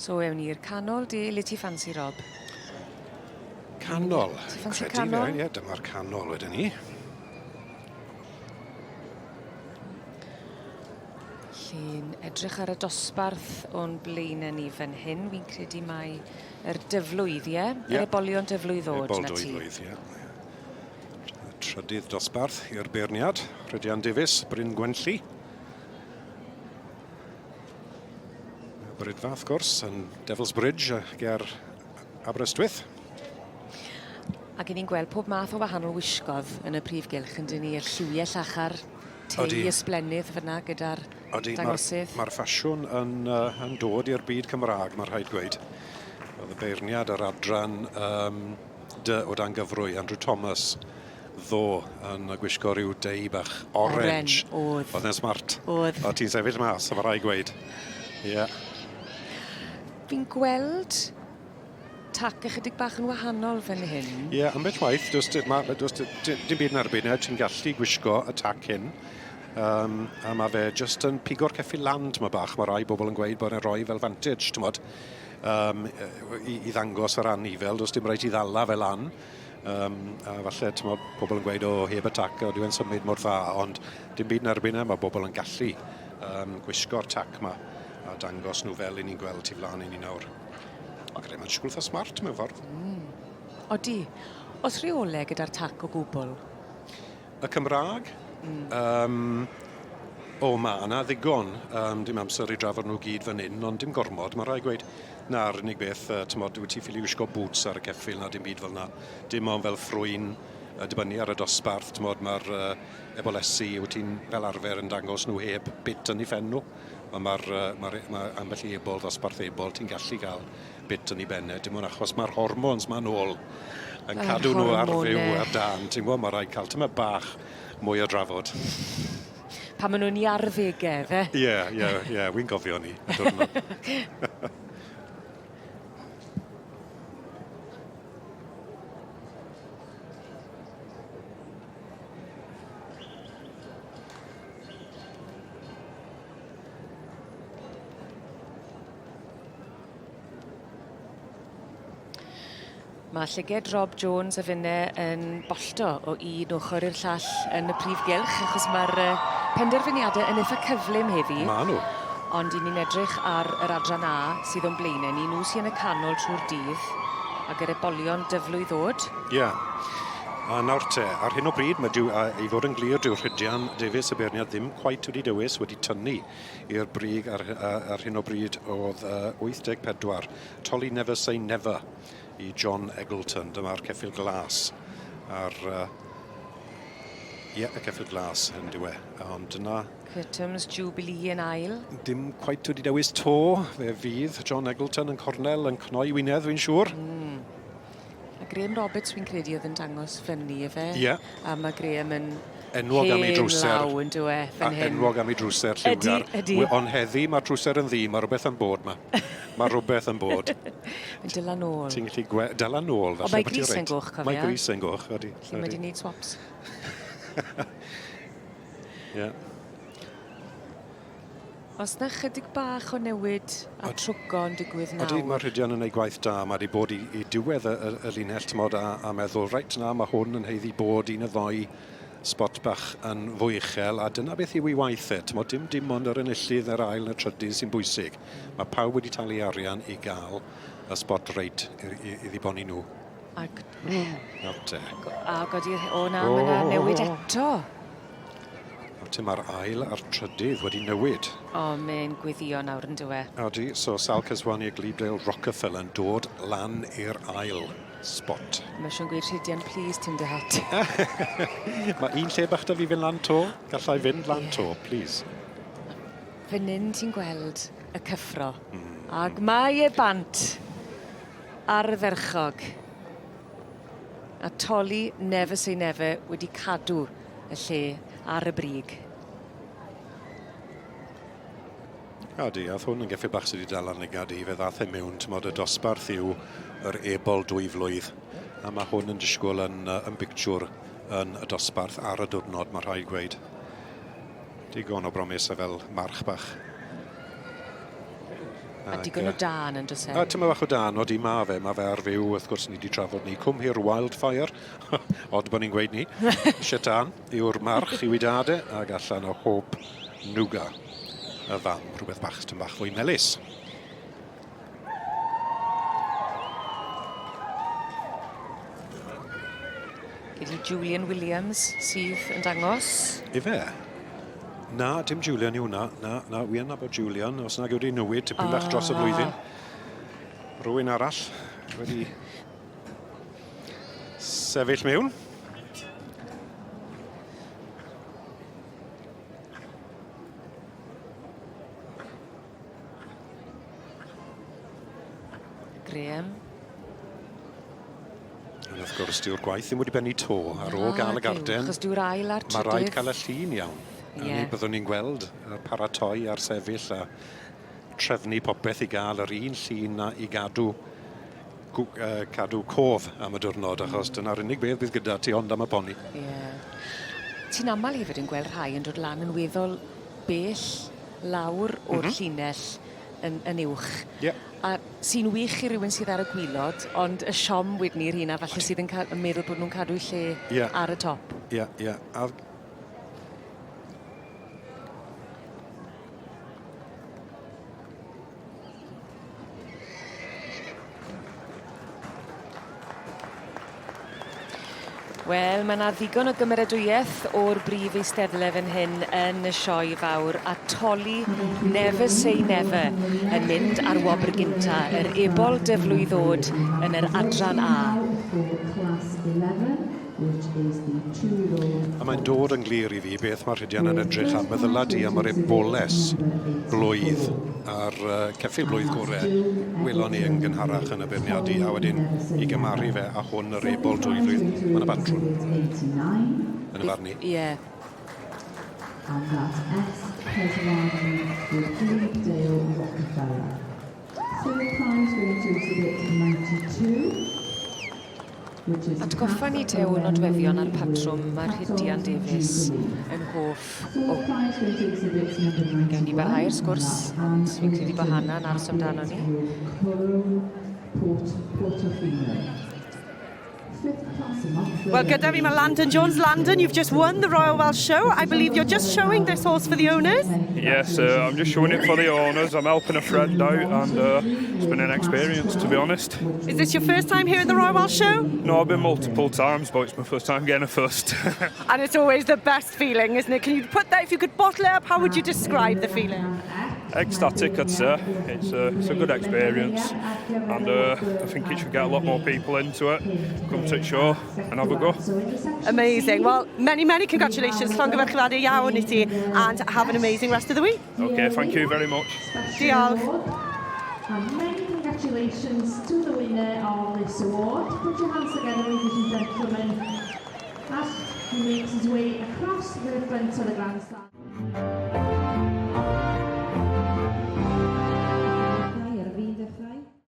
So ewn ni i'r canol, de, le ti ffansi, Rob? Canol. Ti ffansi Credu canol? Fe, ie, dyma'r canol wedyn ni. Llun edrych ar y dosbarth o'n blaenau ni fan hyn, wi'n credu mai yr dyflwydd, ie? Ie. Yr ebolion dyflwydd ddod, Ebol na ti. dwyflwydd, ie. Trydydd dosbarth i'r beirniad, Rhydian Davies, Bryn Gwenlli. Brydfa, wrth gwrs, yn Devil's Bridge ger Aberystwyth. Ac 'yn ni'n gweld pob math o wahanol wisgodd yn y prif gylch yndyn ni, y lliwie llachar, tei ysblennydd fyn 'na gyda'r dangosydd. Mae'r ffasiwn yn, uh, yn dod i'r byd Cymraeg, mae rhaid gweud. Oedd y beirniad yr adran um, dy o dan gyfrwy, Andrew Thomas, ddo yn gwisgo rhyw dei bach orange. Oren, oedd. Oedd e'n smart. Oedd. O ti'n sefyll mas, mae rhaid gweud. Ie. Yeah. Fi'n gweld tac ychydig bach yn wahanol fan hyn. Ie, yeah, ambell waith, does, ma, does, dim byd yn erbyn e, ti'n gallu gwisgo y tac hyn. Um, a mae fe jyst yn pigo'r ceffyl lan, tyma bach. Mae rai bobl yn gweud bod e'n rhoi fel vantage, tymod, um, i, i ddangos yr anifel. Does dim rhaid i ddala fe lan. Um, a falle, tymod, pobl yn gweud, o, heb y tac, o, dwi'n symud mor dda, ond dim byd yn erbyn e, mae bobl yn gallu um, gwisgo'r tac ma a dangos nhw fel i ni'n gweld tu flaen i ni nawr. Ond credu mae'n siŵr eitha smart mewn ffordd. Mm. Odi. Oes rheolau gyda'r tac o gwbl? Y Cymraeg? Mm. Um, o, mae yna ddigon. Um, dim amser i drafod nhw gyd fan hyn, ond dim gormod. Mae rhaid gweud, na'r unig beth, uh, tymod, wyt ti ffili wisgo boots ar y ceffyl na dim byd fel na. Dim ond fel ffrwyn, uh, dibynnu ar y dosbarth, tymod, mae'r uh, ebolesi, wyt ti'n fel arfer yn dangos nhw heb bit yn ei phen nhw. Ond mae'r uh, ma ma ambell i ebol, dosbarth ebol, ti'n gallu gael bit yn ei benne, dim ond achos mae'r hormones ma'n ôl yn cadw nhw ar fyw ar dan. Ti'n gwybod, mae rhaid cael tyma bach mwy o drafod. Pan maen nhw'n i arddegau, fe? Ie, ie, ie, wi'n gofio ni. Mae llyged Rob Jones a finne yn bollto o un ochor i'r llall yn y prif gylch achos ma'r yy penderfyniade yn itha cyflym heddi. Ma' nw. Ond 'yn ni'n edrych ar yr adran A sydd o'n blaene ni, nw sy yn y canol trw'r dydd ag yr ebolion dyflwydd ddod. Ie. A nawr te, ar hyn o bryd ma' dyw a i fod yn glir dyw Rhydian Davies y beirniad ddim cweit wedi dewis, wedi tynnu i'r brig ar, ar hyn o bryd oedd uh, 84. Tolly Never Say Never i John Eggleton. Dyma'r ceffyl glas ar... Uh, ie, yeah, y ceffyl glas yn diwe. Ond dyna... Curtums Jubilee yn ail. Dim cweit wedi dewis to. Fe fydd John Eggleton yn cornel yn cnoi wynedd, fi'n siŵr. Mm. A Graham Roberts fi'n credu oedd yn dangos fyny ife? Ie. A ma' Graham yn Enwog am ei hen drwser. law on'd yw e fan hyn. Enwog am ei drwser lliwgar. Ydi, ydi. Ond heddi ma'r trwser yn ddu, ma' rwbeth yn bod 'ma. Ma' rwbeth yn bod. Yn dala nôl. Ti'n gallu gwe- dala nôl falle. Ond mae grys e'n goch cofia. Mae grys e'n goch, odi. Felly mae 'di neud swaps. Ie. Os na chydig bach o newid a trwgo yn digwydd nawr. Odi, mae Rhydian yn ei gwaith da. Mae wedi bod i, i diwedd y, y, y linell, tmod, a, a meddwl, reit na, mae hwn yn haeddu bod un y ddoi spot bach yn fwy uchel, a dyna beth yw ei waith e. Tmod, dim dim ond yr enillydd, yr ail neu'r trydydd sy'n bwysig. Mae pawb wedi talu arian i gael y spot reit i, i, i ddiboni nhw. Ac... Nawr te. A godi... O na, mae yna newid eto. Nawr te mae'r ail a'r trydydd wedi newid. O, mae'n gwyddio nawr yn dywe. Odi, so Sal Keswani a Glebedale Rockefeller yn dod lan i'r ail spot. Mae Siôn gweud Rhydian, please tyn dy het. Mae un lle bach da fi fynd lan to. Gallai fynd lan to, please. Fan hyn ti'n gweld y cyffro. Mm. Ac mae e bant ardderchog. A Tolly Never Say Never wedi cadw y lle ar y brig. Ydy, a hwn yn geffyl bach sydd wedi dal ar lygad i, fe ddath e mewn, tymod, y dosbarth yw yr ebol dwy flwydd, a mae hwn yn disgwyl yn, yn bictiwr yn y dosbarth ar y diwrnod, mae rhaid gweud. Digon o bromis a fel march bach. A digon o dân yn does e? A tyma bach o dân, odi, ma fe, ma fe ar fyw, wrth gwrs ni wedi trafod ni. Cwm Hir Wildfire, od bod ni'n gweud ni. Shetan yw'r march i'w dad e, ac allan o Hope Nuga, y fam, rhywbeth bach, tyn bach fwy melys. Gyda Julian Williams sydd yn dangos. Ife? Na, dim Julian yw hwnna. Na, na, wi yn nabod Julian, os nag wedi newid tipyn bach dros y flwyddyn. Rwy'n arall wedi sefyll mewn. Graham. Ond wrth gwrs, dyw'r gwaith ddim wedi bennu to ar ôl gael y garden. Achos dyw'r ail a'r trydydd. Mae rhaid cael y llun iawn. Yeah. A ni byddwn ni'n gweld y paratoi a'r sefyll a trefnu popeth i gael yr un llun na i gadw, cadw cof am y diwrnod, achos dyna'r unig beth bydd gyda ti ond am y poni. Ie. Yeah. Ti'n aml hefyd yn gweld rhai yn dod lan yn weddol bell lawr o'r mm -hmm. llinell yn, yn uwch. Yeah. A sy'n wych i rywun sydd ar y gwylod, ond y siom wedyn ni'r un a falle sydd yn, yn meddwl bod nhw'n cadw lle yeah. ar y top. Ie, yeah, ie. Yeah. A Wel, mae yna ddigon o gymeradwyaeth o'r brif eisteddle fan hyn yn y sioe fawr a Toli Never Say Never yn mynd ar wobr gynta yr ebol dyflwydd ddod yn yr adran A. A mae'n dod yn glir i fi beth mae Rhydian yn edrych am. Meddyla di am yr eboles blwydd a'r uh, ceffyl blwydd gore welon ni yn gynharach yn y beirniadu a wedyn i gymaru fe a hwn yr ebol dwy flwydd. Mae yna batrwm yn y farn i. Ie. Yeah. And that's S. Peswani with Dale Rockefeller. Third prize going to exhibit 92. Atgoffa ni te o nodweddion a'r patrwm mae Rhydian Davies yn hoff o. Gewn ni barhau'r sgwrs, ond fi'n credu bod Hannah yn aros amdano ni. Well, gyda fi mae Landon Jones. Landon, you've just won the Royal Welsh Show. I believe you're just showing this horse for the owners. Yes, I'm just showing it for the owners. I'm helping a friend out, and it's been an experience, to be honest. Is this your first time here at the Royal Welsh Show? No, I've been multiple times, but it's my first time getting a first. And it's always the best feeling, isn't it? Can you put that, if you could bottle it up, how would you describe the feeling? Ecstatic, I'd say. It's a good experience, and I think it should get a lot more people into it. Come to the show and have a go. Amazing. Well, many, many congratulations. Llongyfarchiadau iawn i ti, and have an amazing rest of the week. Okay, thank you very much. Diolch. And many congratulations to the winner of this award. Put your hands together, ladies and gentlemen, as he makes his way across the front of the grandstand.